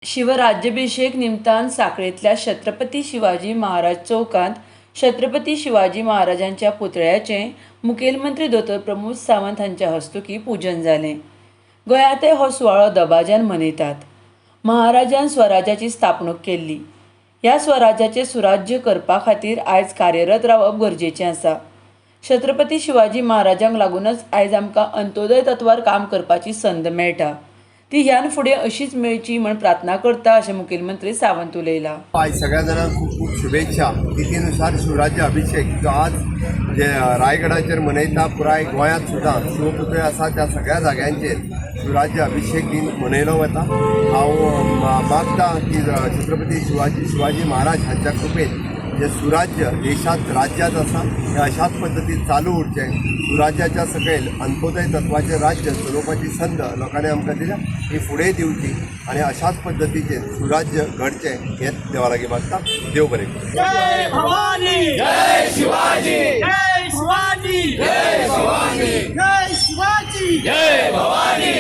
शिवराज्याभिशेक निमतान सांखळेंतल्या छत्रपती शिवाजी महाराज चौकांत छत्रपती शिवाजी महाराजांच्या पुतळ्याचें मुखेलमंत्री दोतोर प्रमोद सावंत हांच्या हस्तुकीं पुजन जालें. गोंयांतय हो सुवाळो दबाज्यान मनयतात. महाराजान स्वराज्याची स्थापणूक केल्ली. ह्या स्वराज्याचें सुराज्य करपा खातीर आयज कार्यरत रावप गरजेचें आसा. छत्रपती शिवाजी महाराजांक लागूनच आयज आमकां अंत्योदय तत्वार काम करपाची संद मेळटा. ती ह्यान फुडें अशीच मेळची म्हण प्रार्थना करता, अशें मुखेलमंत्री सावंत उलयला. आयज सगळ्या जाणांक खूब खूब शुभेच्छा. तिथीनुसार शिवराज्य अभिषेक जो आज जे रायगडाचेर मनयता, पुराय गोंयांत सुद्दां शिवपुतळे आसा त्या सगळ्या जाग्यांचेर शिवराज्य अभिषेक दिन मनयलो वता. हांव मागता की छत्रपती शिवाजी शिवाजी महाराज हांच्या कृपेन जे सुराज्य देशात, राज्यात आसा, हें अशाच पद्दतीन चालू उरचें. सुराज्याच्या सकयल अंत्योदय तत्वाचें राज्य चलोवपाची संद लोकांनी आमकां दिल्या, ही फुडें दिवची आनी अशाच पद्दतीचेर सुराज्य घडचें हें देवा लागीं मागता. देव बरें करूं. जय भवानी, जय शिवाजी, जय शिवाजी, जय भवानी, जय शिवाजी, जय भवानी.